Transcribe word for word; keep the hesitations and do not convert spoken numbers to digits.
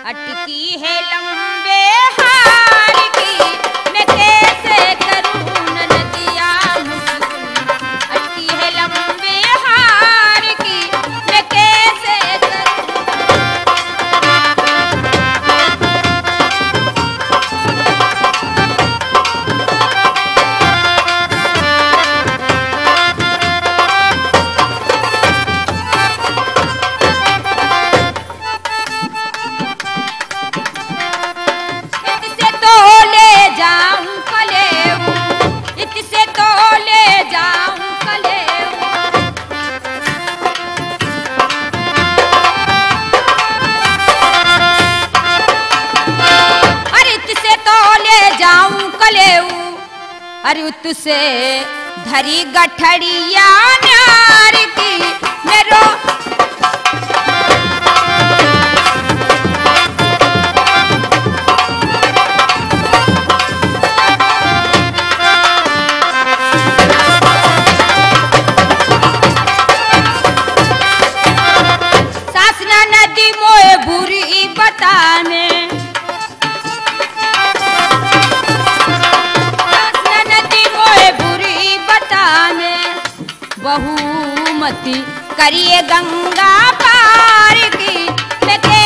अटकी है लंबे हार की, मैं कैसे करूं ननदिया मुझको। अटकी है लंबे हार की, मैं कैसे करूं। इतसे तो ले जाऊं कलेऊ, इतसे तो ले जाऊं कलेऊ। अरे इतसे तो ले जाऊं कलेऊ, अरे तुसे धरी गठड़िया न्यार की मेरो। सास ननदी मोए बुरी बता में, सास ननदी मोए बुरी बता में, बहुमती करिए गंगा पार की, मैं के